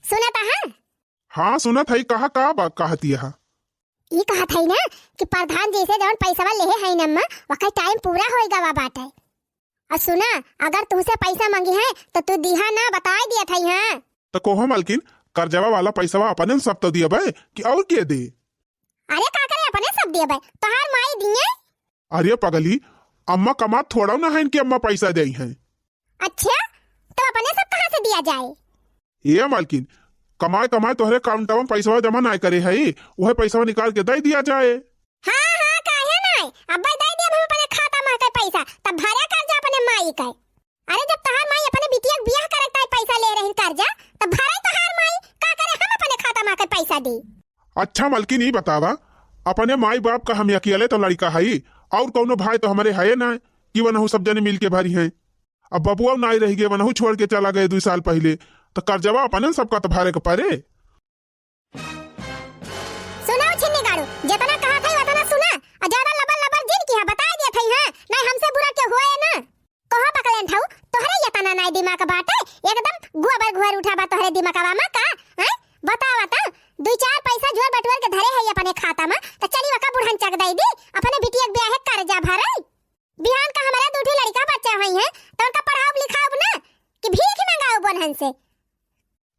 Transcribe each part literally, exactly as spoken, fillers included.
सुनत हा? हाँ, सुनत हई, कहा का बा-, कहतिया हा? ई कहत हई ना कि प्रधान जी से जौन पैसवा लेहे हई न अम्मा, वकर टाइम पूरा होइ गवा बाटे। और सुना, अगर तुहसे पैसा मंगिहैं, तो तू दिहा ना, बताइ दियत हई, हाँ। तो कहो मलकिन, कर्जवा वाला पैसवा अपने सब तो दियबे कि और के दे? अरे का करे, अपने सब दियबे, तोहार माई दिए। अरे पगली, अम्मा कमात थोड़ा ना हइन कि अम्मा पैसा देइहैं। अच्छा, तो अपने सब कहाँ से दिया जाए? ए मालकिन, कमाए कमाए तोहरे अकाउंटवा में पैसवा जमा नाय करे हई, उहे पैसवा निकाल के दे दिया जाए। हाँ, हाँ, काहे नाय? अब्बे दे दिया हम अपने खाता में के पैसा, तब भरे कर्जा अपने माई के। अरे, जब तोहार माई अपने बिटिया के बियाह करे ताई पैसा ले रही कर्जा, तब भरे तोहार माई, का करे हम अपने खाता में के पैसा दी? अच्छा मलकिन, ई बतावा, अपने माई बाप का हम अकेले तो लड़का हई, और कौनो भाई तो हमरे है ना कि वनहु सब जने मिल के भरिहैं। अब बबुआ नाई रहि गए, वनहु छोड़ के चला गए दुई साल पहिले, तो कर्जवा अपने सबका तो भरे के परे। सुनाओ छिन्नी गाड़ू, जितना कहा था उतना सुना, और ज्यादा लबर लबर जिन किहा, बताइ दिया था, हाँ, नहीं हमसे बुरा क्यों हुआ है ना? कहो पकलेन ठाऊ, तोहरे ये तना नाई दिमाग बाटे, एकदम गोबर घोर उठा बा तोहरे दिमागवा में का, हैं? बतावा ता, दुई चार पैसा जोर बटोर के धरे है अपने खाता में, तो चली वका बुढ़न चक दई दी, अपने बिटिया के ब्याह कर्जा भरे। बिहान का हमारे दू ठो लड़का बच्चा होइहैं, तो उनका पढ़ाउब लिखाउब ना, कि भीख मंगाउब उन्हन से?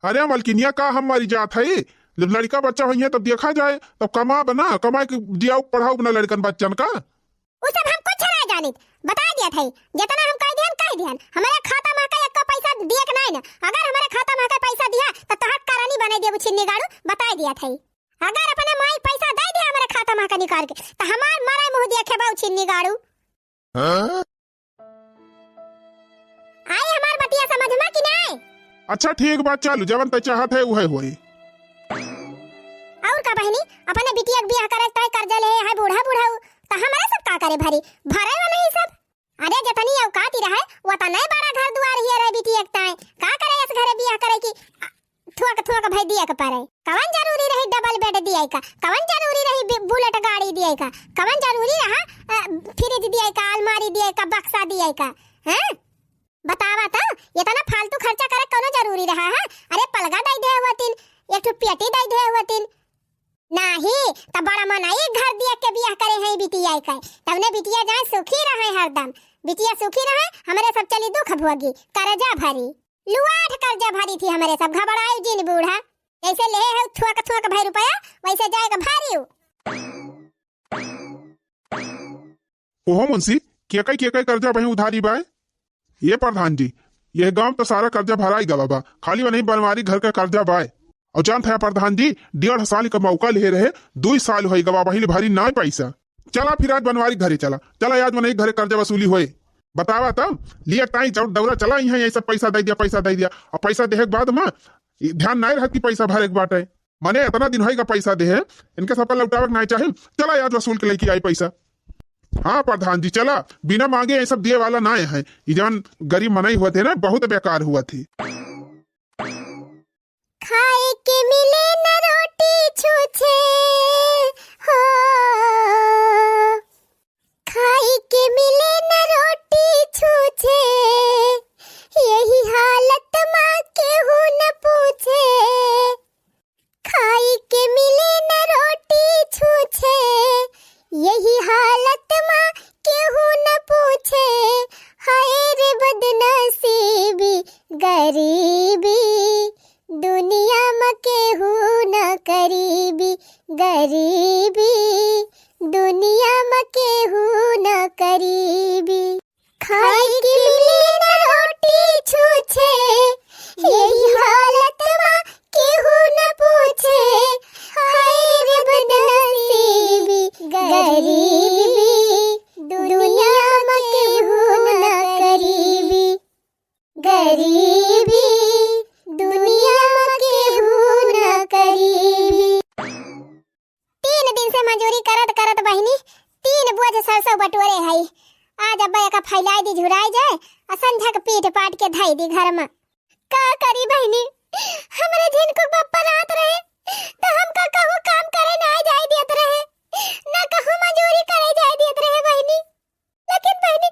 अरे मलकिनिया, का हम मरी जात हई? जब लड़का बच्चा होइहैं तब देखा जाए, तब कमाब ना, कमाए के दियाउब पढ़ाउब ना लड़कन बच्चन का। उ सब हम कुछ ना जानित, बताइ दिया था, जितना हम कह दिहन, कह दिहन, हमारे खाता में का एको पैसा दिए के नाई ना, अगर हमारे खाता में का पैसा दिहा, तो तोहार करनी बनाइ देबू छिन्नी गाड़ू, बताइ दिया था। अगर अपने माई पैसा दे दिया हमारे खाता में का निकाल के, तो हमार मरे मुँह देखे बाऊ छिन्नी गाड़ू। हाँ? आई हमार बतिया समझ में कि नाई? अच्छा ठीक बा, चलू, जवन तै चाहत है उहे होई। और का बहिनी, अपने बिटिया के बियाह करे ताई कर्जा ले है बूढ़ा बूढ़ा, त हमारे सब का करे भरी, भरे वाला ही सब। अरे जतनी औकात ही रहे, वतने बड़ा घर दुआर ही रहे बिटिया के ताई, का करे इस घरे बियाह करे की, थोक थोक भई दिए के परे। कवन जरूरी रही डबल बेड दिए का? कवन जरूरी रही बि-, बुलेट गाड़ी दिए का? कवन जरूरी रहा, अ, फ्रिज दिए का, अलमारी दिए का, बक्सा दिए का? हैं? बतावा तो, इतना फालतू खर्चा करे कौनो जरूरी रहा है? अरे पलगा दई दे होतिन, एक ठो पेटी दई दे होतिन। नाही, त बड़ा मनई घर दिए के बियाह करे हैं बिटिया के। तवने बिटिया जाए सुखी रहे हरदम। बिटिया सुखी रहे, हमरे सब चली दुख भोगी, कर्जा भरी। लुआठ कर्जा भरी थी हमरे सब, घबराई जिन बूढ़ा। जैसे ले है थोक थोक भई रुपया, वैसे जाए के भरी। ओहो मुंशी, केकई केकई कर्जा बही उधारी बाय? ये प्रधान जी, यह गांव तो सारा कर्जा भराई गवा बा, खाली वनही बनवारी घर का कर्जा बाय। और जानत है प्रधान जी, डेढ़ साल का मौका ले रहे, दुई साल होई गवा, वही भरी नाय पैसा। चला फिर आज बनवारी घरे चला, चला आज वनही घरे कर्जा वसूली होए। बतावा तब, लिए ताई चौक दौरा चला ही है, यही सब पैसा दे दिया, पैसा दे दिया। और पैसा देहे के बाद में ई ध्यान नाय रहत कि पैसा भरे के बाटे। मने इतना दिन होई का पैसा देहे, इनके सबका लौटावे के नाय चाही। चला आज वसूल के लेके आई पैसा। हाँ प्रधान जी, चला, बिना मांगे ये सब दिए वाला नाय है। ई जवन गरीब मनई हुआ थे ना, बहुत बेकार हुआ थे। खाए के मिले न रोटी छूछे हो, खाए के मिले न रोटी छूछे, यही हालत माँ केहू न पूछे। खाए के मिले न रोटी छूछे, यही हालत माँ केहू न पूछे। हाय रे बदनसीबी, गरीबी, दुनिया म केहू न करीबी, गरीबी, दुनिया म केहू न करीबी। खाए के मिले न रोटी छूछे, यही हालत म केहू न पूछे। हाय रे बदनसीबी, गरीबी, दुनिया म केहू न करीबी। गरीबी, दुनिया म केहू न करीबी। तीन दिन से मजूरी करत करत बहिनी, तीन बोझ सरसों बटोरे हई। आज अब्बा एका फैलाई दी, झुराई जाए, आ संझा के पीट पाट के धई दी घर में। का करी बहिनी, हमरे झिनकू बप्पा रात रहे, त हमका कहूँ काम करे ना जाए देत रहे, ना कहूँ मजूरी करे जाए देत रहे बहिनी। लेकिन बहिनी,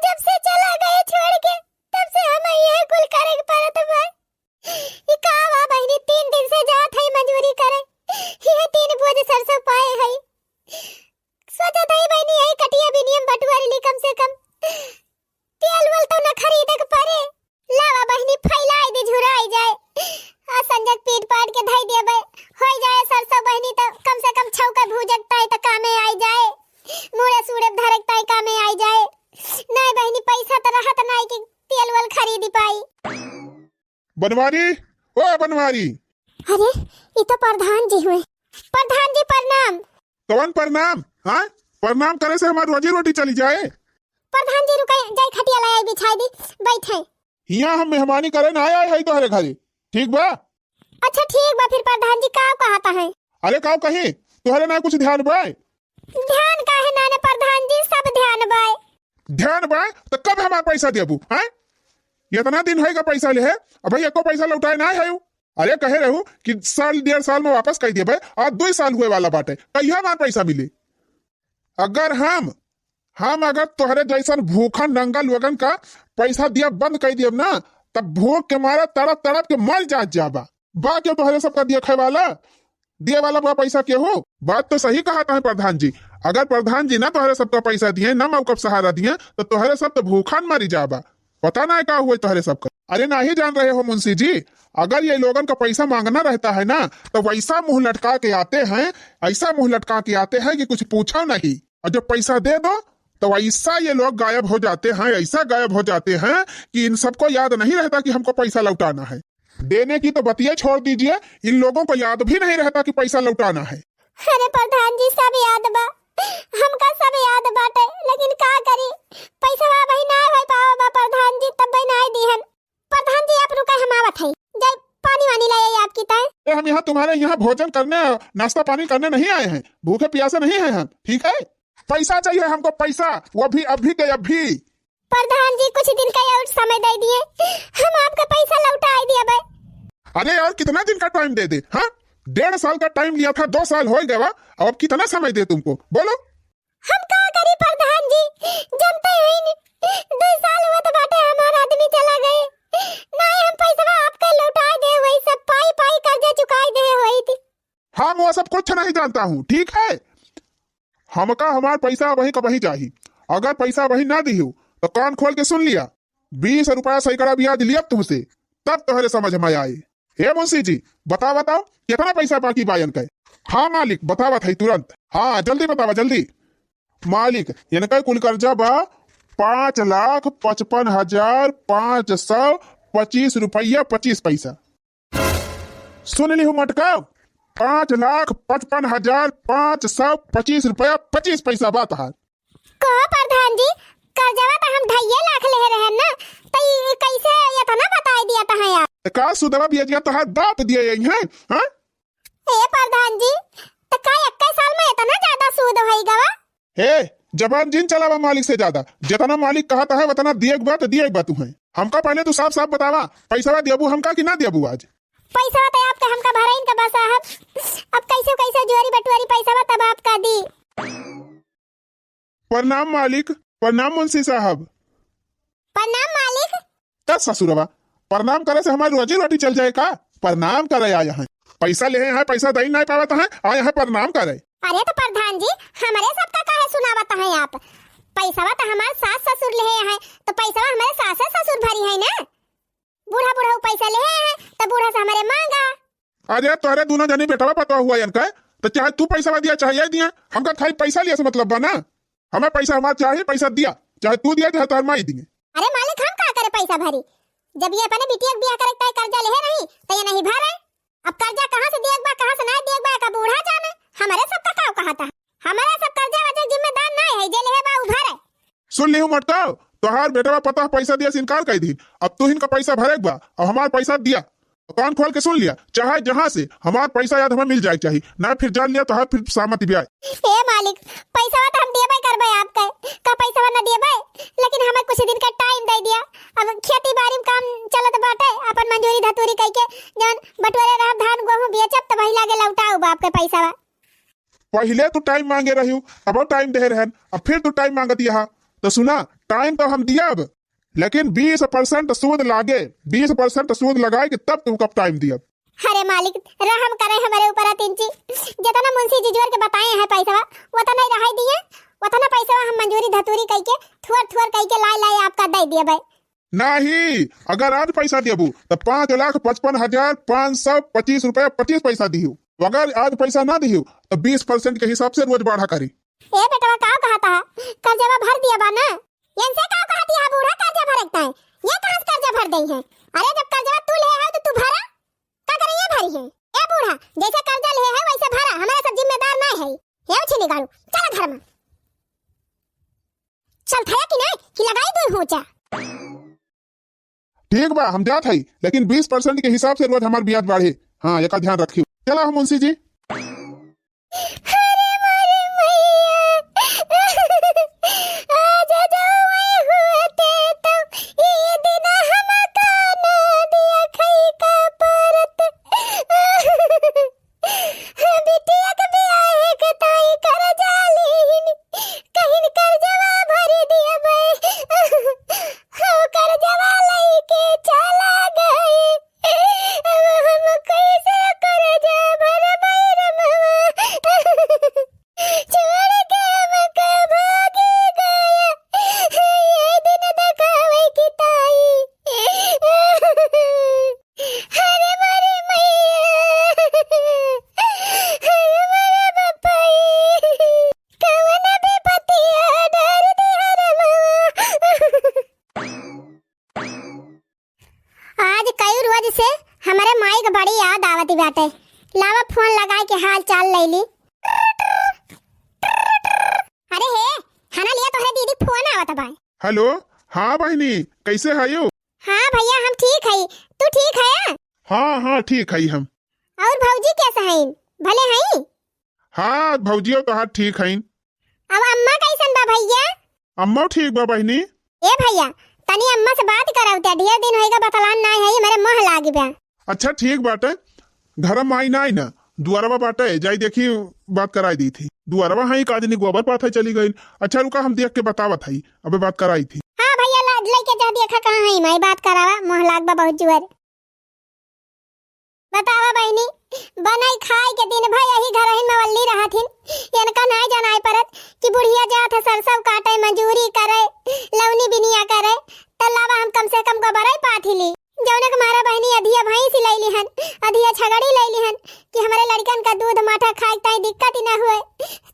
जब से चला गए छोड़ के, तब से हम ये कुल करे के पड़त बा। ई का बा बहिनी, बटुअरी ली कम से कम। तेल वेल तो न खरीदे के परे। लावा बहिनी, फैलाई दी, झुराई जाए। आ संजग पीट पाट के धई देबे। होई जाए सरसों बहिनी, त कम से कम छौका भूजक ताई त कामे आई जाए। मूड़े सूड़े धरक ताई कामे आई जाए। नाई बहिनी, पैसा त रहत नाई कि तेल वेल खरीदी पाई। बनवारी, ओ बनवारी। अरे, ई तो प्रधान जी हुए। प्रधान जी प्रणाम। कवन प्रणाम? हाँ, प्रणाम करे से हमार रोजी रोटी चली जाए। प्रधान जी रुके, जाई खटिया लाई बिछाई दी, बैठे। हियाँ हम मेहमानी करे ना आए हई तोहरे घरे, ठीक बा? अच्छा ठीक बा, फिर प्रधान जी का कहता है? अरे का कही, तोहरे ना कुछ ध्यान बा? ध्यान काहे ना ने प्रधान जी, सब ध्यान बा। ध्यान बा त कब हमार पैसा देबू, हैं? इतना दिन होइगा पैसा लेहे, अबहीं एको पैसा लौटाए ना है। अरे कहे रहू कि साल डेढ़ साल में वापस कई देबे, आज दुई साल हुए वाला बाटे, कहिया हमार पैसा मिली? अगर हम, हम अगर तोहरे जैसन भूखन नंगा लोगन का पैसा दिया बंद कई दियब ना, तब भूख के मारे तड़प तड़प के मर जात जाबा। बा के तोहरे सबका दिया खाए वाला, दिए वाला बा पैसा केहू? बात तो सही कहत है प्रधान जी। अगर प्रधान जी ना तोहरे सबका पैसा दिए, ना मौका सहारा दिए, तो तोहरे सब तो भूखन मरी जाबा। पता ना का हुए तोहरे सबका। अरे नाही जान रहे हो मुंशी जी, अगर ये लोगन का पैसा मांगना रहता है ना, तो वैसा मुंह लटका के आते हैं, ऐसा मुंह लटका के आते हैं कि कुछ पूछो नहीं। और जब पैसा दे दो, तो ऐसा ये लोग गायब हो जाते हैं, ऐसा गायब हो जाते हैं कि इन सबको याद नहीं रहता कि हमको पैसा लौटाना है। देने की तो बतिया छोड़ दीजिए, इन लोगों को याद भी नहीं रहता कि पैसा लौटाना है। अरे प्रधान जी, सब याद बा, हमका सब याद बाटे, लेकिन का करी, पैसवा अबहीं ना होई पावा बा प्रधान जी, तब ना दिहन। प्रधान जी आप रुके, हम आवत हई, जाई पानी वानी ले आई आपकी ताई। अरे हम यहाँ तुम्हारे यहाँ भोजन करने, नाश्ता पानी करने नहीं आए हैं, भूखे प्यासे नहीं हैं हम, ठीक है? पैसा चाहिए हमको, पैसा, वो भी अभी के अभी। प्रधान जी, कुछ दिन का और समय दे दिए, हम आपका पैसा लौटाई दिया बे। अरे यार, कितना दिन का टाइम दे दे, हाँ? डेढ़ साल का टाइम लिया था, दो साल हो गया, अब कितना समय दे तुमको, बोलो? हम का करी प्रधान जी, जनते हैं न, दो साल हुआ तो बाटे हमार आदमी चला गए, ना हम पैसवा आपका लौटाई दे, वही सब पाई पाई कर्जा चुकाई दे होई थी। हम वो सब कुछ नहीं जानता हूँ, ठीक है? हमका हमार पैसा अबहीं का अबहीं चाही। अगर पैसा अबहीं ना दिहू, तो कान खोल के सुन लिया, बीस रुपया सैकड़ा ब्याज लियब तुमसे, तब तोहरे समझ में आई। हे मुंशी जी, बतावा तो, कितना पैसा बाकी बा इनके? हाँ मालिक, बतावत है तुरंत। हाँ, जल्दी बतावा, जल्दी। मालिक, इनके कुल कर्जा बा पाँच लाख पचपन हजार पाँच सौ पच्चीस रुपया पच्चीस पैसा। सुन लिहू मटका, पाँच लाख पचपन हजार पाँच सौ पच्चीस रुपया पच्चीस पैसा बा तहार। कहो प्रधान जी, कर्जवा त हम ढाइये लाख लेहे रहन ना, त ई कैसे इतना बताई दिया तहां यार? त का सुदवा बियजिया तहार बाप दिए यही हैं, हाँ? ए प्रधान जी, त का इक्कीस साल में इतना ज्यादा सूद होई गवा? हे, जबान जिन चलावा मालिक से ज्यादा। जितना मालिक कहत है, उतना दिए के बा, त दिए के बा तुहें। हमका पहले तू साफ साफ बतावा, पैसवा देबू हमका कि ना देबू आज? पैसवा त आपके हमका भराइन का बा साहब। अब कैसे कैसे जुआरी बटुआरी पैसवा तब आपका दी। प्रणाम मालिक, प्रणाम मुंशी साहब। प्रणाम मालिक। का ससुरवा, प्रणाम करे से हमारी रोजी रोटी चल जाए का? प्रणाम करे आया है, पैसा लेहे हैं, पैसा दई नहीं पावत है, आया है प्रणाम करे। अरे तो प्रधान जी, हमरे सबका काहे सुनावत हैं आप? पैसवा तो हमार सास ससुर लेहे हैं, तो पैसवा हमारे सास ससुर भरी है ना। बूढ़ा बूढ़ा पैसा लेहे हैं, तो बूढ़ा से हमारे मांगा। अरे तोहरे दोनों जनी बेटवा पतवा हुआ इनका, तो चाहे तू पैसा दिया चाहे ये दिया, हमका खाली पैसा लिया से मतलब बा ना। हमें पैसा हमार चाहे, पैसा दिया, चाहे तू दिया चाहे तोहर माई दिए। अरे मालिक, हम का करे पैसा भरी, जब ये अपने बिटिया के बियाह करे के ताई कर्जा लेहे रही तो ये नहीं भरे। अब कर्जा कहाँ से दिए बा, कहाँ से नहीं दिए बा, का बूढ़ा जाने। हमारे सब का का कहा था, हमारे सब कर्जा वर्जा जिम्मेदार नहीं है, जे लेहे बा उ भरे। सुन लिहू मटकाव, तोहार बेटवा पतोह पैसा दिए से इनकार कर दी। अब तू इनका पैसा भरे के बा, अब हमार पैसा दिया। कान खोल के सुन लिया, चाहे जहाँ से हमार पैसा याद हमें मिल जाए के चाही, ना फिर जान लिया तोहार फिर सामत ब्याह। ए मालिक, पैसा तो हम देबे करबे आपके, का पैसा ना देबे, लेकिन हमें कुछ दिन का टाइम दे दिया। अब खेती बाड़ी में काम चलत बाटे, अपन मजूरी धतूरी कई के जौन बटोरे रहब धान गेहूं बेचब तब वही लागे लौटाऊ बाप के पैसा। पहिले तू टाइम मांगे रहियो, तबो टाइम दे रहन, अब फिर तू टाइम मांगत यहाँ। तो सुना, टाइम तो हम दियब, लेकिन बीस परसेंट सूद लागे, बीस परसेंट सूद लगाए के तब तुमका टाइम दियब। अरे मालिक, रहम करे हमरे ऊपर अतिन जी, जितना मुंशी जी जोर के बताए हैं पैसवा, उतना ही रहाई दिए। ओतना पैसा हम मंजूरी धतूरी कइके, थुअर थुअर कइके लाए लाए आपका दे देबे। नाही, अगर आज पैसा देबू, त पाँच लाख पचपन हजार पाँच सौ पच्चीस रुपया पच्चीस पैसा दिहू। अगर आज पैसा ना दिहू, त बीस percent के हिसाब से रोज बढ़ा करी। ए बेटवा, का कहता है? कर्जवा भर दिया बा ना? इनसे का कहती है बूढ़ा, कर्जा भरे के ताई? ये कहाँ से कर्जा भर दई है? अरे, जब कर्जवा तू ले है, तो तू भरा, का करे ये भरी है? ए बूढ़ा, जैसे कर्जा ले है, वैसे भरा, हमारा सब जिम्मेदार ना है। ये उछिनी गाड़ू, चला घर में। चल थया कि नहीं, कि लगाई दू होचा। ठीक बा, हम जात हई, लेकिन बीस percent के हिसाब से रोज हमार ब्याज बढ़े। हाँ, एकर ध्यान रखियो। चला हो मुंशी जी। अरे मोरे मैया, आज जौए हुए ते तो ई दिन हमका ना दिया खई का परत। बिटिया के बियाहे के ताई कर्जा लीन, कहिन कर्जवा भरि दियबे। हो कर्जवा लइके चला गए। अब हम कैसे कर्जा भरबै रमवा? छोड़ के हमका भागी गया। ये दिन देखावे की ताई। अरे मोरे मैया, अरे मोरे बप्पा, कवन विपतिया डार दिया रमवा। आज कई रोज से हमरे माई के बड़ी याद आवत बाटे। लावा फोन लगाए के हाल चाल ले ली। अरे हे, हना लिया तोहरे दीदी फोन आवत बा। हेलो, हाँ बहिनी, कैसे हयू? हाँ भैया, हम ठीक हई, तू ठीक हया? हाँ, हाँ, ठीक हई हम। और भौजी कैसे हईन, भले हईन? हाँ, भौजियो तोहार ठीक हईन। अब अम्मा कैसन बा भैया? अम्मा ठीक बा बहिनी। ए भैया, तनी अम्मा से बात करब ते, ढेर दिन होइगा बतलान नाय है, हमरे मोह लागी बा। अच्छा ठीक बाटे, घर में आई ना, दुआरवा बाटे, जाई देखी, बात कराई दी थी। दुआरवा है, एक आदमी गोबर पाथे चली गई। अच्छा रुका, हम देख के बतावत हई, अबे बात कराई थी। हाँ भैया, ला, लइके जा, देखा कहाँ है माई, बात करावा, मोह लाग बा बहुत जुअर। बतावा बहिनी, बनाई खाए के दिन भर यही घरहिन में वल्ली रहत हिन। इनका नाय जनाय परत कि बुढ़िया जात है सरसों काटे, मजूरी करे, लौनी बिनिया करे, त लावा हम कम से कम गोबरई पाथी ली। जौने के मारा बहिनी अधिया भैंसी लैली हन, अधिया छगड़ी लैली हन कि हमरे लड़कन का दूध माठा खाए ताई दिक्कत ही ना हुए।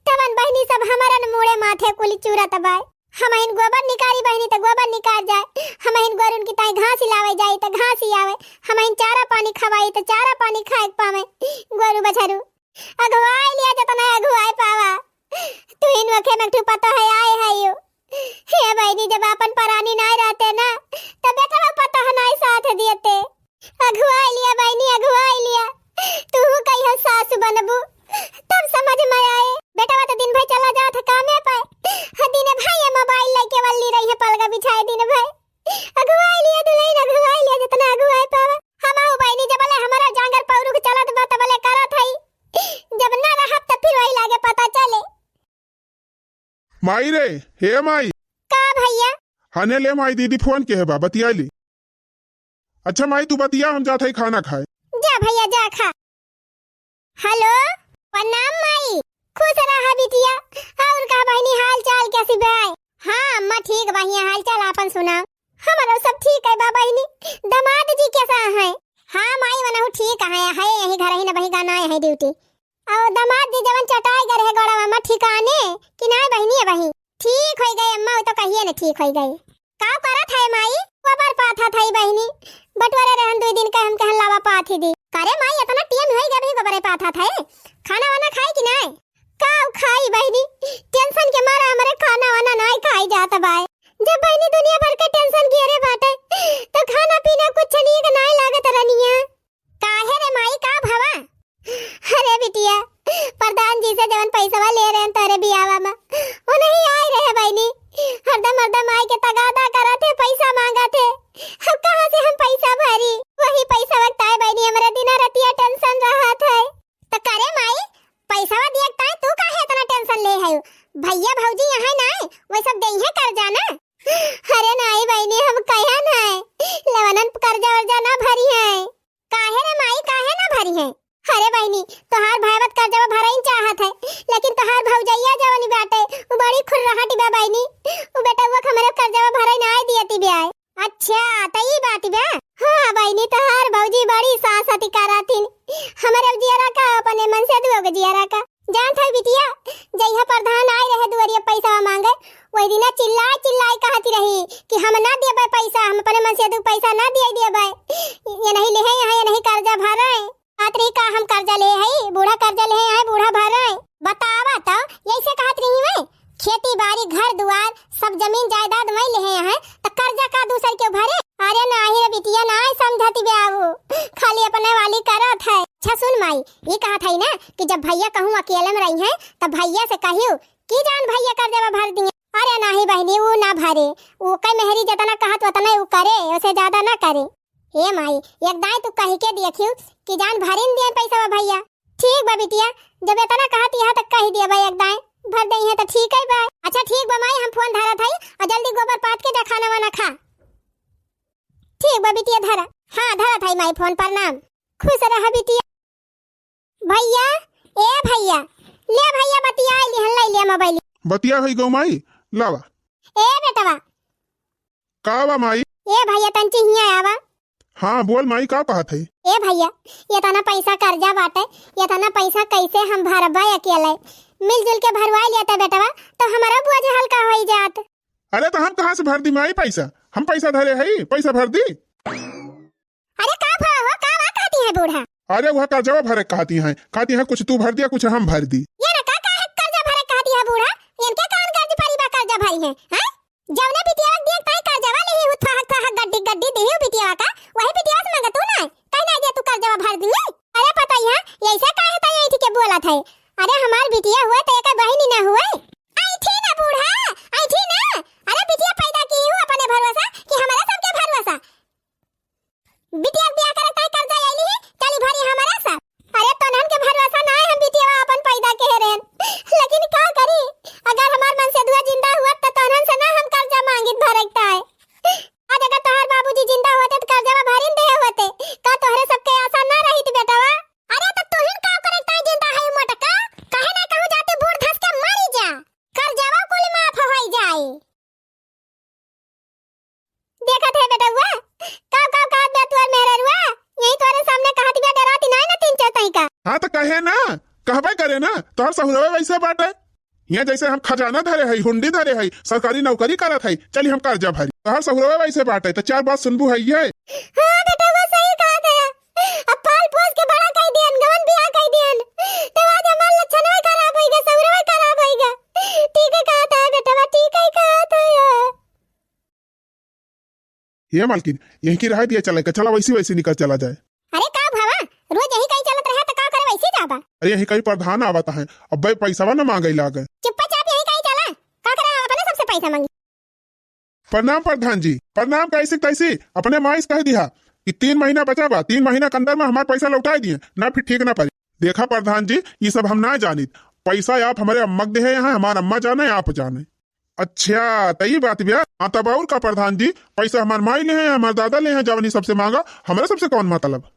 तवन बहिनी सब हमरन मूड़े माथे कुली चूरत बाय। हमहिन गोबर निकारी बहिनी त गोबर निकार जाए, हमहिन गोरुन की ताई घास लावे जाई त घास ही आवे, हमहिन चारा पानी खवाई त चारा पानी खाए के पावे। गोरू बछरू अगुवाई लिया जतना अगुवाई पावा, तू इन वखे में ठू पतो है आए है यू। हे बहिनी, जब आपन परानी नाय रहते ना, त बेटवा पतो है नाय साथ दियते। अगुआई लिया बहिनी, अगुआई लिया। तू कहियो सास बनबू, तब समझ में आए। बेटवा तो दिन भर चला जात है कामे पे। हाँ, दिन भर ये मोबाइल लेके वल्ली रही है, पलगा बिछाए दिन भर। अगुआई लिया दुल्हन, अगुआई लिया, जितना अगुआई पावा। हम आऊ बहिनी, जबले हमारा जांगर पौरुख चलत बा, तबले करत हई। जब ना रहब, त फिर वही लागे पता चले। माई रे, हे माई। का भैया? हने ले माई, दीदी फोन के है बा, बतिया ली। अच्छा माई, तू बतिया, हम जात हई खाना खाए। जा भैया, जा खा। हेलो, प्रणाम माई। खुश रहा बिटिया। और का बहिनी, हाल चाल कैसी बा? हाँ अम्मा, ठीक बा, हियाँ हाल चाल आपन सुनाओ। हमरो सब ठीक है बा बहिनी। दामाद जी कैसा है? हाँ माई, वनहु ठीक है, है यही घर ही न, बही गाना है ड्यूटी। और दामाद जी जवन चटाई गए रहे गोड़वा में, ठिकाने कि नाय बहिनी, अबही? ठीक होई गए अम्मा, वो तो कहिए न ठीक होई गए। का करत है माई? गोबर पाथत है बहिनी, बटुअरे रहन दुई दिन का, हम कहन लावा पाथी दी। करे माई, इतना टेम होई गए अबही गोबरे पाथत है, खाना वाना खाई कि नाय? का खाई बहिनी, टेंशन के मारा हमरे खाना वाना नाय खाई जात बाय। जब बहिनी दुनिया भर के टेंशन घेरे बाटे, तो खाना पीना कुछ नीक नाय लागत रनिया। काहे रे माई, का भवा? अरे बिटिया, प्रधान जी से जवन पैसवा ले रहे हैं तोरे बियावा में, वो नहीं आए रहे बहिनी। हरदम हरदम आए के तगादा करत है, पैसा मांगत है। अब कहाँ से हम पैसा भरी? वही पैसा वक्त आए बहिनी, हमरे दिना रतिया टेंशन रहत है। तो करे माई, पैसवा दिए ताई तू काहे इतना टेंशन ले है? भैया भौजी यहाँ ना है, वो सब देइहे कर्जा ना। अरे नाई बहिनी, हम कहा ना है, लेवनन कर्जा वर्जा ना भरी है। काहे रे माई, काहे ना भरी है? अरे बहिनी, तोहार भाईवत कर्जवा भरइन चाहत है, लेकिन तोहार भौजैया जवन बाटे, उ बड़ी कि हम ना देबै पैसा, हम अपने मन से दू पैसा ना दिए देबै। ये नहीं लेहे हैं, ये नहीं कर्जा भरे। कहत रही का हम कर्जा लेहे हई, बूढ़ा कर्जा लेहे हैं, बूढ़ा भरे। बतावा तो, यैसे कहत रही मैं, खेती बाड़ी, घर दुआर, सब जमीन जायदाद मैं लेहे हैं, तो कर्जा का दूसर क्यों भरे? अरे नाही रे बिटिया, नाही समझती बे आऊ, खाली अपने वाली करत है। अच्छा सुन माई, ये कहत है ना कि जब भैया कहूँ अकेले में रही हैं, तब भैया से कहियो कि जान भैया कर्जा भर दिए। अरे नाही बहिनी, ऊ ना भरे, ऊ कई मेहरी जितना कहत उतना ऊ करे, उसे ज्यादा ना करे। ए माई, एक दाई तू कहि के देखियो कि जान भरिन दिए पैसा भैया। ठीक बा बिटिया, जब इतना कहत है तो कहि दिया बा एक दाई, भर दे है तो ठीक है बा। अच्छा ठीक बा माई, हम फोन धरत हई और जल्दी गोबर पाथ के जा खाना वाना खा। ठीक बा बिटिया धरा। हाँ धरत हई माई फोन, प्रणाम। खुश रह बिटिया। भैया, ए भैया, ले भैया बतिया लिहन, ले ले मोबाइल। बतिया भई गौ माई, लावा। ए बेटवा। का बा माई? ए भैया तंची हिया आवा। हाँ बोल माई, का कहत है? ए भैया, इतना पैसा कर्जा बाटे, इतना पैसा कैसे हम भरबा अकेले? मिलजुल के भरवाई लेते बेटवा, तो हमारा बोझ हल्का होई जात। अरे तो हम कहाँ से भर दी माई पैसा? हम पैसा धरे हई, पैसा भर दी। अरे का भा हो, का बा कहती है बूढ़ा? अरे वह कर्जवा भरे कहती हैं, कहती हैं कुछ तू भर दिया, कुछ हम भर दी। ये ना का, का है कर्जा भरे कहती है बूढ़ा? इनके कौन कर्ज परी बा कर्जा भरी है, हैं? जौने बिटिया देख ताई कर्जवा लेही हु, फहक फहक गड्डी गड्डी देही बिटिया का, वही बिटिया से मांगत हु ना, कहीं ना दिया तू कर्जवा भर दी। अरे पता ही है, ऐसे काहे ताई ऐठी के बोलत है? अरे हमार बिटिया हुए तो एक बहिनी ना हुए। ऐठी ना बूढ़ा, ऐठी ना। अरे बिटिया पैदा की हु अपने भरोसा कि हमारे सबके भरोसा? बिटिया के बियाह करे ताई कर्जा आइली है, चली भरी हमारा सब। अरे तोनहन के भरोसा ना है, हम बिटिया अपन पैदा के रहन, लेकिन का करी, अगर हमार मनसेधुआ जिंदा हुआ तो तोनहन से ना हम कर्जा मांगित भरे ताई। आज अगर तोहर बाबूजी जिंदा होते तो कर्जा भरिन दे होते, का तोहरे सबके आशा ना रही थी बेटवा? अरे तो तोहिन का करे ताई जिंदा है मोटका, काहे ना कहूँ जाते बूढ़ धस के मरी जा, कर्जवा कुल माफ होई जाए। देखत है बेटउआ, काव काव कहत बा तोर मेहररुआ, यही तोरे सामने कहत बा, डराती नाई ना तीन चार तई का। हाँ तो कहे ना, कहबे करे ना, तोहर सहुरवे वैसे बाटे। यहाँ जैसे हम खजाना धरे हई, हुंडी धरे हई, सरकारी नौकरी करत हई, चली हम कर्जा भरी। तोहर सहुरवे वैसे बाटे, तो चार बात सुनबू है ये। हाँ बेटउआ सही कहत है, अब पाल पोस के बड़ा कई दियन, गवन बियाह कई दियन, तो आज हमार लक्षणवे खराब होइगा, सहुरवे खराब होइगा। ठीक है कहत है बेटवा, ठीक है कहत है। ये मालकिन, यहीं की रहा दिया चला के, चला वैसी वैसी निकल चला जाए। अरे का भावा, रोज यही कहीं चलत रहे तो का करे वैसी जाबा? अरे यहीं कहीं प्रधान आवत है, अब्बे पैसावा न मांगे लागे। चुप्पा चाप यहीं कहीं चला, का करे अपने सबसे पैसा मांगी? प्रणाम प्रधान जी, प्रणाम। कैसे तैसे अपने माई से कह दिया कि तीन महीना बचा बा, तीन महीना के अंदर में हमार पैसा लौटाई दिए, ना फिर ठीक ना पड़ी। देखा प्रधान जी, ये सब हम ना जानित, पैसा आप हमारे अम्मा के देहे हैं, हमार अम्मा जाने, आप जाने। अच्छा, त ई बात बा। हाँ, तब और का प्रधान जी, पैसा हमार माई लेहे हैं, हमार दादा लेहे हैं, जवन ई सबसे मांगा, हमरे सबसे कौन मतलब?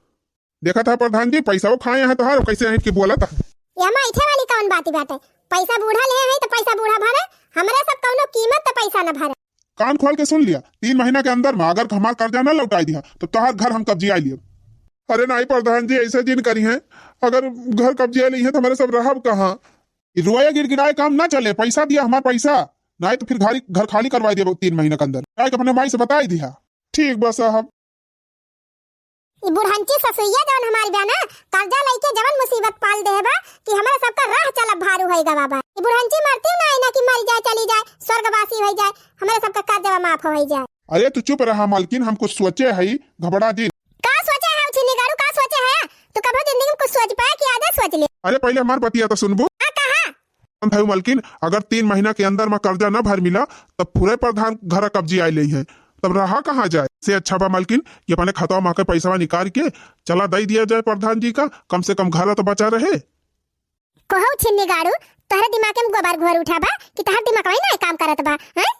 देखत हा प्रधान जी, पैसा वो खाए हैं तोहार, कैसे हैं कि बोलत है। या माई, इठे वाली कौन बात बाटे? पैसा बूढ़ा लेहे हैं तो पैसा बूढ़ा भरे, हमरे सब कौनो कीमत तो पैसा न भरे। कान खोल के सुन लिया, तीन महीना के अंदर में अगर हमार कर्जा न लौटाई दिया तो तोहार घर हम कब्जिया लियब। अरे नाई प्रधान जी, ऐसे जिन करी हैं, अगर घर कब्जिया ली है तो हमरे सब रहब कहाँ? ई रोए गिड़गिड़ाए काम ना चले, पैसा दिया हमार पैसा, नाई तो फिर घर, घर खाली करवाई देबो तीन महीना के अंदर। जाके अपने माई से बताई दिया। ठीक बा साहब। ई बुढ़ंची ससुइया जवन हमारी बा ना, कर्जा लइके जवन मुसीबत पाल देहे बा कि हमरे सबका राह चलब भारू होई गवा बा। ई बुढ़ंची मरती ना, ना कि मर जाए, चली जाए, स्वर्गवासी होई जाए, हमरे सबका कर्जा माफ होई जाए। अरे तू चुप रहा मालकिन, हम कुछ सोचे हई, घबरा जिन। का सोचे है उछिन्नी गाड़ू, का सोचे है? तू कभो जिंदगी में कुछ सोच पाए कि आधा सोच ले? अरे पहले हमार बतिया तो सुनबू। हाँ, कहा? हम भाई मालकिन, अगर तीन महीना के अंदर में कर्जा न भर मिला, तब पूरे प्रधान घर कब्जिया ले हैं, तब रहा कहाँ जाए? से अच्छा बा मालकिन कि अपने खतवा में के पैसवा निकाल के चला दे दिया जाए प्रधान जी का, कम से कम घर तो बचा रहे। कहो छिन्नी गाड़ू, तोहरे दिमाग में गोबर घोर उठा बा कि तोहर दिमाग वही ना काम करत बा, हैं?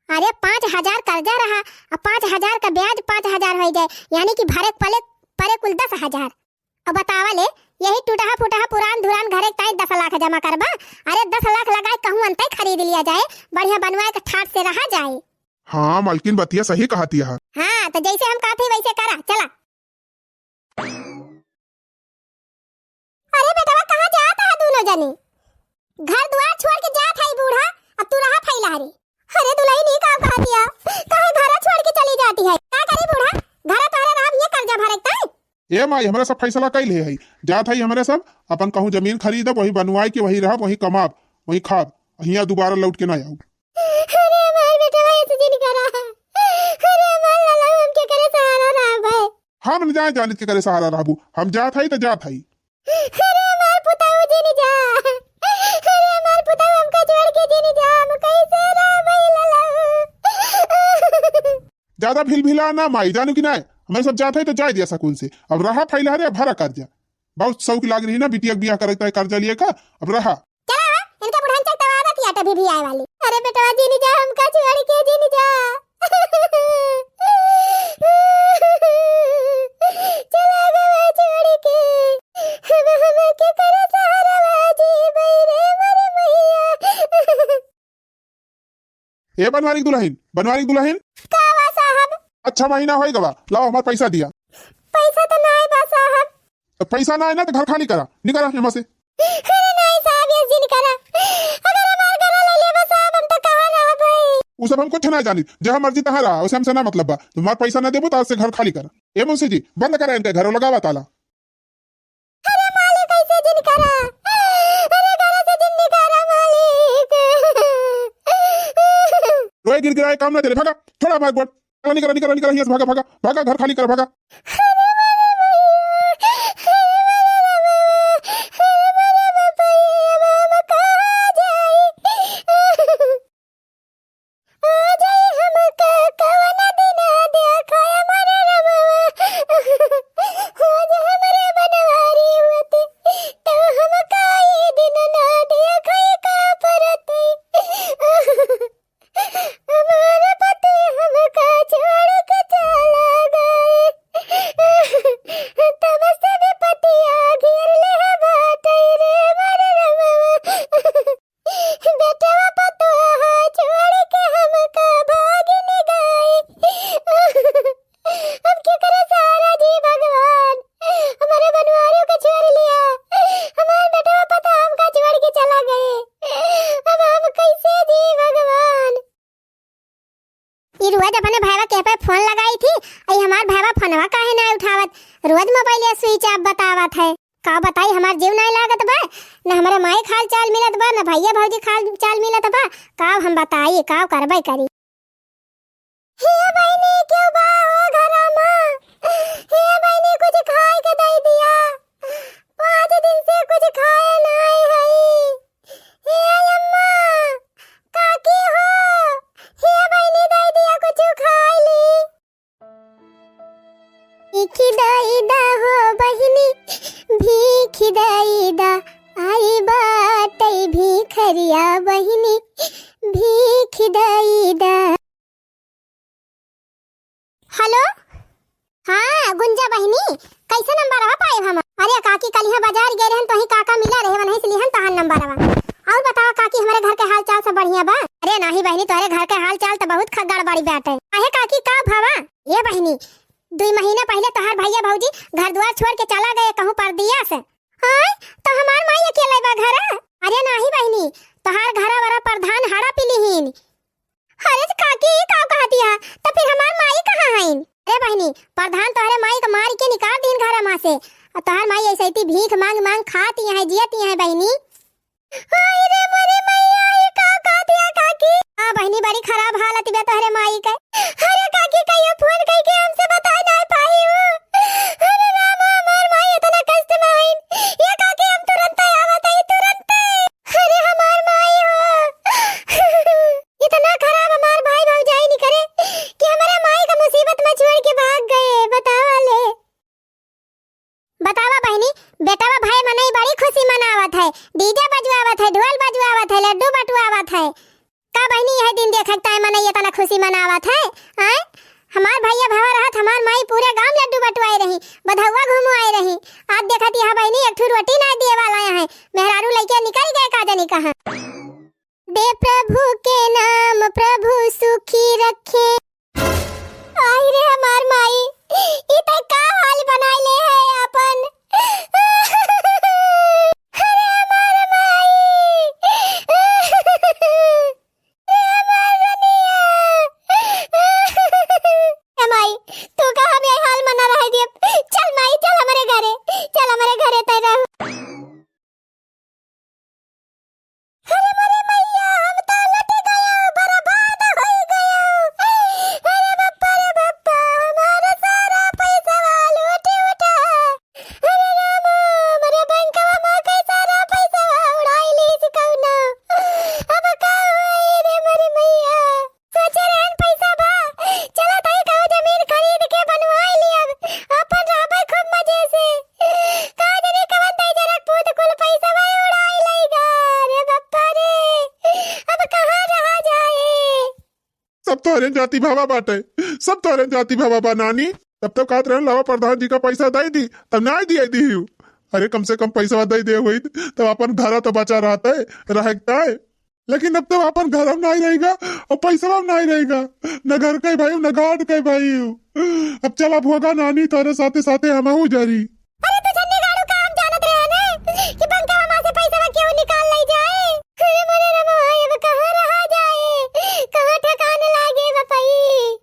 अरे पाँच हजार कर्जा रहा, अब पाँच हजार का ब्याज पाँच हजार होई जाए, यानी कि भरे पले, परे कुल दस हजार। अब बतावा ले, यही टूटहा फूटहा पुरान धुरान घरे ताई दस लाख जमा करबा? अरे दस लाख लगाए कहूँ अंतई खरीद लिया जाए, बढ़िया बनवाए के ठाट से रहा जाए। हाँ मालकिन, बतिया सही कहती है। हाँ, तो जैसे हम कहते वैसे करा, चला। अरे बेटवा, कहाँ जात है दोनों जने? घर दुआर छोड़ के जात है बूढ़ा, अब तू रहा फैला रे। अरे दुलहिन, ई का कह दिया? ए माई, हमरे सब फैसला कइ ले हई, जात हई हमरे सब, अपन कहूँ जमीन खरीदब, वही बनवाइ के, वही रहब, वही कमाब, वही खाब, हियाँ दुबारा लौट के ना आउब। अरे हमार बेटवा, ऐसे जिन करा। अरे हमार लाला, हम केकरे सहारा रहब है? हम न जाए जानित केकरे सहारा रहबू, हम जात हई त जात हई। अरे हमार पुताऊ जिन जा, अरे हमार पुताऊ हमका छोड़ के जिन जा, हम कैसे रहब है लाला? ज्यादा भिलभिला ना माई, जानू कि नाय, हमरे सब जात हई त जाए दिया सकून से। अब रहा फैला रे, भरा कर्जा। बहुत शौक लाग रही ना बिटिया के बियाह करे, तय कर्जा लिए का, अब रहा। चला आवा, इनका बुढ़ान चल तब आवा किया टभी भी आए वाली। अरे बेटवा जिन जा, हमका छोड़ के जिन जा। चला गवा छोड़ के, हम, हम के करे सहारा बाजी बई रे मोरे मैया। ए बनवारी के दुलहिन, बनवारी के दुलहिन। का बा साहब? अच्छा महीना होई गवा, लाओ हमार पैसा दिया। पैसा तो नाय बा साहब। तो पैसा ना है ना तो घर खाली करा, निकरा यहाँ से। अरे नहीं साहब, ये जिन करा। अगर हमार घर ले लेबा साहब, हम तो कहाँ रहबै? उ सब हम कुछ ना जानी, जहाँ मर्जी तहाँ रहा, उसे हमसे ना मतलब बा। तुम्हार पैसा ना देबो तो आज से घर खाली करा। ए मुंशी जी, बंद करा इनके घर, लगावा ताला। अरे मालिक, ऐसे जिन करा। अरे घर से जिन निकारा मालिक। रोए गिर गिराए काम ना चले, भागा, छोड़ा हमार गोड़। निकल, निकल, निकल, निकल, यहाँ से भागा, भागा, भागा, घर खाली कर, भागा। हमार पति हमका छोड़ के चला गए। तब से विपतिया घेर ले बाटे रे मोर रमवा। बेटवा पतोहा छोड़ के हमका भागिन गए। अब केकरे सहारा जी भगवान? हमारे बनवारियों का छोड़ लिया, हमार बेटवा पतोहा हमका छोड़ के चला गए। अब हम कैसे जी भगवान? ई रोज अपने भाईवा के पे फोन लगाई थी, आई हमार भाईवा फोनवा काहे ना उठावत? रोज मोबाइल या स्विच ऑफ बतावत है। का बताई, हमार जीव नाय लागत बा, न हमरे माई के हाल चाल मिलत बा, न भैया भौजी के हाल चाल मिलत बा। का हम बताई, का करबै करी? हे बहिनी, क्यों बा हो घरा मा? हे बहिनी, कुछ खाए के दे दिया, पाँच दिन से कुछ खाए नाय हई। हे अम्मा, काकी हो, हे बहिनी, दे दिया, कुछ खाए ली। भीख दई दा हो बहिनी, भीख दई दा, आई बाटै भिखरिया बहिनी, भीख दई दा। हेलो, हाँ गुंजा बहिनी, कैसे नंबरवा पाए हम? अरे काकी, कल यहाँ बाजार गए रहन, तो ही काका मिला रहे, वहीं से लिहन तहार नंबरवा। और बतावा काकी, हमारे घर के हाल चाल सब बढ़िया बा? अरे नाही बहिनी, तोहरे घर के हाल चाल तो बहुत ख-, गड़बड़ी बाटे। काहे काकी, का भवा? ए बहिनी, दुई महीना पहिले तोहार भैया भौजी घर दुआर छोड़ के चला गए कहूँ परदेस। आय, तो हमार माई अकेले बा घरा? अरे नाही बहिनी, तोहार घरा वाला प्रधान हड़प लिहिन। अरे काकी, ई का कहतिया? तो फिर हमार माई कहाँ हईन? अरे बहिनी, प्रधान तोहरे माई के मार के निकाल दीन घरा मा से। और तोहार माई ऐसे ही भीख मांग मांग खाती है, जियती है बहिनी। हाय रे मोरे मैया, ई का कहतिया काकी? हाँ बहिनी, बड़ी खराब हालत बा तोहरे माई के। अरे काकी, कहियो फोन कइके हमसे बताए नाय पाई हो। अरे रामा, हमार माई इतना कष्ट में हईन। ये काकी, हम तुरंत आवत हई, तुरंत। अरे हमार माई हो। इतना खराब हमार भाई भौजाई निकरे कि हमारे माई का मुसीबत में छोड़ के भाग गए। बतावा ले। बतावा बहिनी, बेटवा भाई मनई बड़ी खुशी मनावत है, डीजे बजवावत है, ढोल बजवावत है, लड्डू बटवावत है। का बहिनी, यह दिन देखे के ताई मनई इतना खुशी मनावत है? आय, हमार भैया भवा रहत, हमार माई पूरे गांव लड्डू बटवाए रही, बधौआ घुमवाए रही। आज देखत यह बहिनी एक ठू रोटी ना दिए वाला है, मेहरारू लइके निकल गए का जानी कहाँ। दे प्रभु के नाम प्रभु सुखी रखे। आई रे हमार माई, ई त का हाल बनाइले है अपन। अरे हमार माई, ए हमार रनिया। ए माई, तू का हम यही हाल मना रह दिए? चल माई, चल हम जाति भावा बाटे, सब तोहरे जाति भावा बा नानी। तब तो कहत रहन, "लावा प्रधान जी का पैसा दे दी," तब नाहीं दिए दी हूँ। अरे, कम से कम पैसा दे दे हुई, तब अपन घर तो बचा रहते, रहते। लेकिन अब तो अपन घर में नाहीं रहेगा और पैसा में नाहीं रहेगा, न घर के भाई, न घाट के भाई। अब चला भोगा नानी, तोरे साथे साथे हमहू जरी। अरे, तू छन्नी गाड़ू का हम जानत रहे ने कि बंका मामा से पैसा क्यों निकाल ले जाए। अरे, मोरे रमा, अब कहाँ रहा जाए, कहाँ ठिकाने लागे बपई।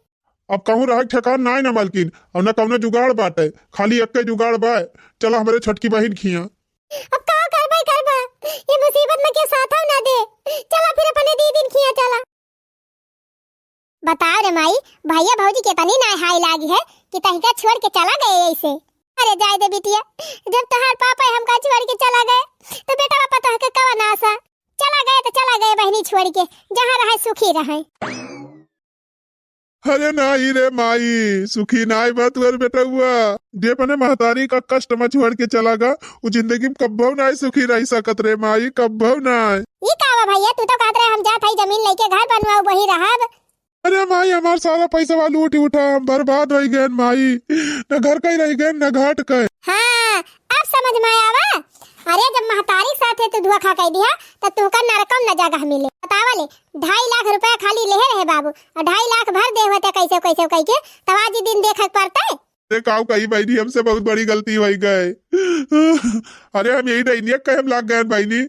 अब कहूँ रहे ठिकान नाहीं ना मालकिन, और न कौनो जुगाड़ बाटे, खाली एक्के जुगाड़ बा, चला हमरे छोटकी बहिन खिया। अब का करबे करबा, ये मुसीबत में के साथ ना दे। चला फिर अपने दीदी खिया चला। बताओ रे माई, भैया भौजी के तनी ना हाय लागी है कि तहिका छोड़ के चला गए ऐसे। अरे जाए दे बिटिया, जब तोहार पापा हमका छोड़ के चला गए तो बेटा पापा तोहके कवन आसा। चला गए तो चला गए बहिनी छोड़ के, जहाँ रहे सुखी रहे। अरे नाहीं रे माई, सुखी नाहीं बा तुहर बेटउआ। जे अपने महतारी का कष्ट में छोड़ के चला गा, उ जिंदगी में कब्बो नाहीं सुखी रह सकत रे माई, कब्बो नाहीं। ई का बा भैया, तू तो कहत रहे हम जात हई जमीन लेके घर बनवाऊ वही रहब। अरे माई, हमार सारा पैसवा लूट उठा, हम बर्बाद होइ गए माई, न घर कहीं रह गए न घाट कहीं। हाँ, अब समझ में आवा। अरे जब महतारी के साथे तू धोखा कइ दिहा, त तुहका नरकम न जगह मिले। बतावा ले, ढाई लाख रुपया खाली लेहे रहे बाबू, और ढाई लाख भर दे होते कैसे कैसे कह के, तब आज ही दिन देखे के पड़ते। अरे काऊ कही बहिनी, हमसे बहुत बड़ी गलती होइ गए। अरे हम यही डैनिया कहे हम लाग गए बहिनी,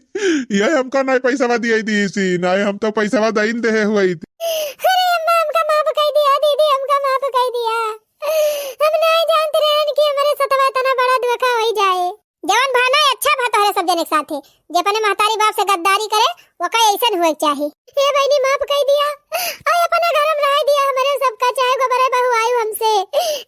यह हमका नाहीं पैसवा दिए दी सी, नाहीं हम तो पैसवा दइन देहे हुई थी। अरे अम्मा, हमका माफ कइ दिया, दीदी हमका माफ कइ दिया। हम नाहीं जानत रहन कि हमरे सतवा इतना बड़ा धोखा होइ जाए। जवन भा नाहीं अच्छा भा तोहरे सब जने के साथे। जे अपने महतारी बाप से गद्दारी करे, ओका ऐसन हुए के चाही। हे बहिनी, माफ कइ दिया। आय अपने घर में रह दिया हमरे सबका, चाहे गोबरे बहुआयु हमसे,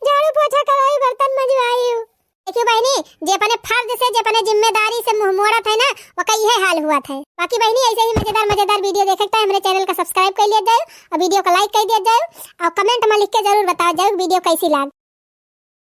झाड़ू पोछा कराई, बर्तन मंजवाई। देखियो बहिनी, जे अपने फर्ज से, जे अपने जिम्मेदारी से मुंह मोड़त है ना, ओका इहे हाल हुआ था। बाकी बहिनी, ऐसे ही मजेदार मजेदार video देखे के ताई हमरे channel का subscribe कर लिया जाए और video का like कर दिया जाए और comment में लिख के जरूर बताओ जाए video कैसी लाग।